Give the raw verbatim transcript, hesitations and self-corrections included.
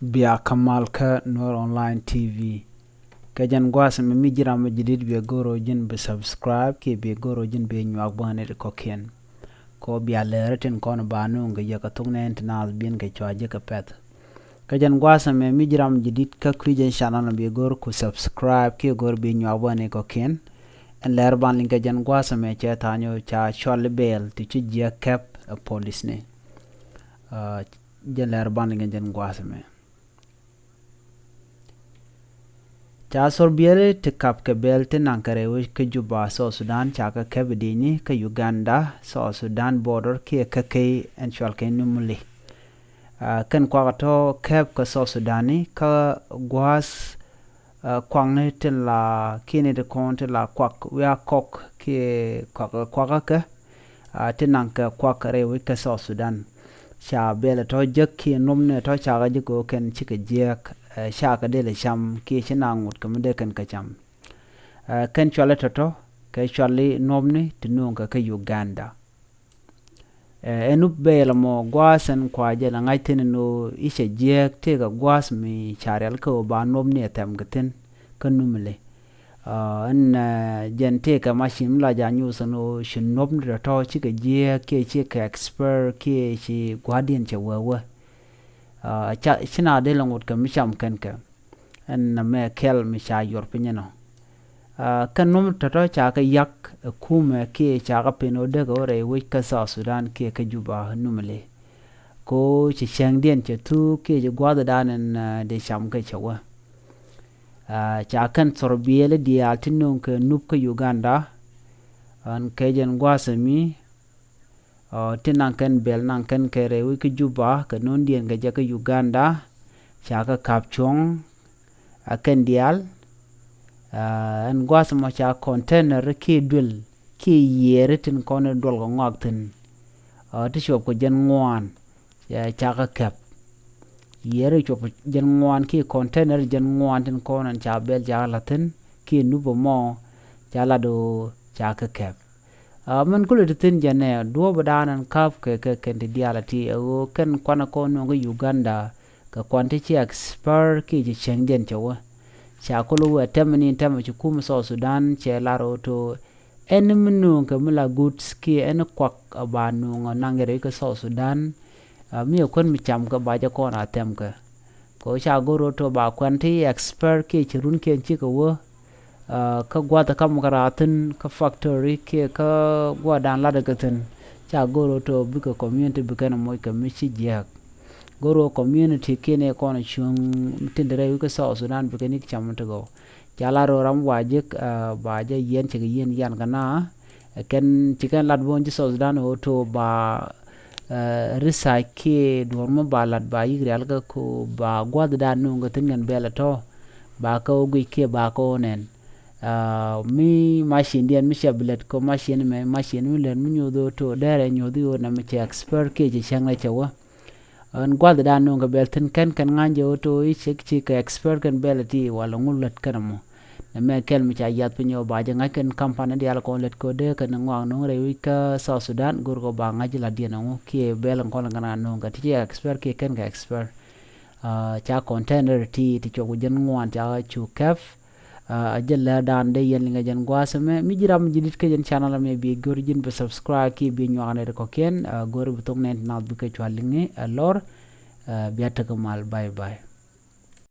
Bia kamal kä Nuer Online T V. Kɛ jɛn gua̱a̱th ɛmɛ mi ji̱ ram mi ji̱ di̱t biɛ go̱r ɣöö ji̱n bi subscribe kiɛ biɛ go̱r ɣöö ji̱n biɛ nyuak bä ni ti kɔ̱kiɛn. Kɔ bia lɛɛrä tin kɔn ba nuŋ kɛ yɛ kɛ thok nɛɛn ti naath bi̱n kɛ cua ji̱ kɛ pɛth. Kɛ jɛn gua̱a̱th ɛmɛ mi ji̱ ram ji̱ di̱t kä kui̱ jɛn channel biɛ go̱r ku subscribe kiɛ go̱r biɛ nyuak bä ni kɔ̱kiɛn. Ɛn lɛɛr ban liŋ kɛ jɛn gua̱a̱th ɛmɛ cɛ tha̱a̱ny ɣöö ca cual i̱ bɛɛl ti ci jiäk kɛp ɛ polisni. Jɛn lɛɛr ban liŋ kɛ jɛn gua̱a̱th ɛmɛ. Ca thor biɛli ti kap kɛ bɛl ti naŋ kɛ rɛy wec kä Juba, South Sudan, ca kɛ kɛp i̱ di̱i̱ni kä Uganda, South Sudan border kiɛ kä key ɛn cual kɛ Nimule. Kɛn kuak tɔ kɛp kä South Sudan ni kä gua̱a̱th kuakni tin la kiɛn ti kɔn ti la kuak wiaa kɔk kiɛ kuak kuakä kɛ ti naŋ kɛ kuak rɛy wec kä South Sudan. Ca bɛl tɔ jek kiɛ nuɔmni tɔ ca kɛ jek kɛ kɛn cikɛ jiɛk ca kɛ dee lɛ cam kiɛ ci na ŋot kɛ mi dee kɛn kɛ cam. Kɛn cuali tɔtɔ kɛ cuali nuɔmni ti nuɔŋ kɛ kä Uganda. Ɛn up bɛɛl ɛmɔ gua̱a̱th ɛn kua jɛ la ŋa̱c thi̱n ɛn ɣöö i̱ cɛ jiɛɛk tëëkɛ gua̱a̱th mi ca rial kä ɣöö ba nuɔmni ɛ thɛm kɛ thi̱n kä Nimule. Ɛn jɛn tëëkɛ macin mi la ja nyuuth ɛn ɣöö ci nuɔmni tɔ̱tɔ̱ cikɛ jiɛɛk kiɛ cikɛ expert kiɛ ci gua̱a̱thdiɛn cɛ wee wee. Ci na dee lɛ ŋot kɛ mi cam kɛn kɛ. Ɛn nɛmɛ kɛl mi ca yuɔr piny ɛnɔ. Kɛn nuɔm tɔ̱tɔ̱ ca kɛ yak ɛ kumɛ kiɛ ca kɛ pen ɣöö dee kɛ wä rɛy wec kä South Sudan kiɛ kä Juba Nimule. Ko ci cäŋdiɛn cɛ thuk kiɛ ci gua̱thdan ɛn dee cam kɛ cɛ wä. Ca kɛn thor biɛli diaal ti nöŋ kɛ nup kä Uganda. Ɛn kɛ jɛn gua̱a̱th ɛmi ti naŋ kɛn bɛl naŋ kɛn kɛ rɛy wec kä Juba kɛ nöŋdiɛn kɛ jɛ kä Uganda. Ca kɛ ka̱p cuɔ̱ŋ a kɛn diaal. Ɛn gua̱a̱th ɛmɔ ca container kiɛ duel kiɛ yiëëri tin kɔn duɔl kɛ ŋɔak thi̱n. Ti cuɔp kɛ jɛn ŋuan ca kɛ kɛp. Yiëëri cuɔp kɛ jɛn ŋuan kiɛ container jɛn ŋuan tin kɔn ɛn ca bɛl ca kɛ la̱thi̱n kiɛ nup ɛmɔ ca lat ɣöö ca kɛ kɛp. Min kulɛ ti thi̱n jɛn ɛ duɔ̱ɔ̱p dan ɛn ka̱p kɛ kɛ kɛn ti diaal ɛ ti ɛ ɣöö kɛn kuanɛ kɔn nuɔ̱ŋ kä Uganda kɛ kuan ti ci expert kiɛ ci cäŋdiɛn cɛ wä. Ca kulɛ wee tɛmɛ ni tɛmɛ ci kum South Sudan cɛ lar ɣöö to ɛn mi nuɔ̱ŋ kɛ mi la goods kiɛ ɛn kuak ɛ ba nuɔ̱ŋ ɛ naŋ rɛy kä South Sudan. Mi ɛ kuän mi cam kɛ ba jɛ kɔn a thɛm kɛ. Kɛ ɣöö ca go̱r ɣöö to ba kuɛn ti expert kiɛ ci runkiɛn cikɛ wä. Kä gua̱th kä muk raathin kä factory kiɛ kä gua̱dan lat kɛ thi̱n. Ca go̱r ɣöö to bikɛ community bikɛn moc kɛ mi ci jiääk. Go̱r ɣöö community kiɛn i̱ kɔn cuŋ tin te rɛy wi̱c kä South Sudan bikɛn i̱ cam ti gɔw. Ca lat ɣöö ram wa jek ba jɛ yiɛn cɛ kɛ yiɛn yan kɛ na. Kɛn ci kɛn lat bo̱o̱n ci South Sudan ɣöö to ba research kiɛ duɔ̱ɔ̱r mi ba lat ba yik rial kä ko ba gua̱thdan nuŋ kɛ thi̱n kɛn bɛl ɛ tɔ. Ba kä wä guic kiɛ ba kä wä nɛn. Mi macin diɛn mi cɛ bi lät kɛ macin mɛ macin mi lät mi nyoth ɣöö to dɛrɛ nyoth i̱ ɣöö nɛ mi cɛ expert kiɛ cɛ cäŋ rɛ cɛ wä. Ɛn gua̱thdan nuŋ kɛ bɛl thi̱n kɛn kɛn ŋa̱ny jɛ ɣöö to i̱ cɛ ci kɛ expert kɛn bɛl ɛ ti wala ŋu lät kɛn ɛmɔ. Nɛ mɛ kɛl mi ca yath piny ɔ ba jɛ ŋa̱c kɛn kampani diaal kɔn lät kɔ dee kɛn ŋuak no̱ŋ rɛy wi̱c kä South Sudan go̱r kɔ ba ŋa̱c la diɛn ɔŋu kiɛ bɛl kɔn kɛn a no̱ŋ kɛ ti ci expert kiɛ kɛn kɛ expert. Ca container ti ti cuɔk wi̱c jɛn ŋuan ca cu kɛp. A jɛ lɛr dan dee yɛn liŋɛ jɛn gua̱a̱th ɛmɛ mi ji̱ ram ji̱ dit kä jɛn channel ɛmɛ bi go̱r ji̱n bi subscribe kiɛ bi nyuak nɛ ti kɔkiɛn go̱r bi thok nɛn ti nath bi kɛ cua liŋi ɛ lɔr. Bia tekɛ mal bye bye.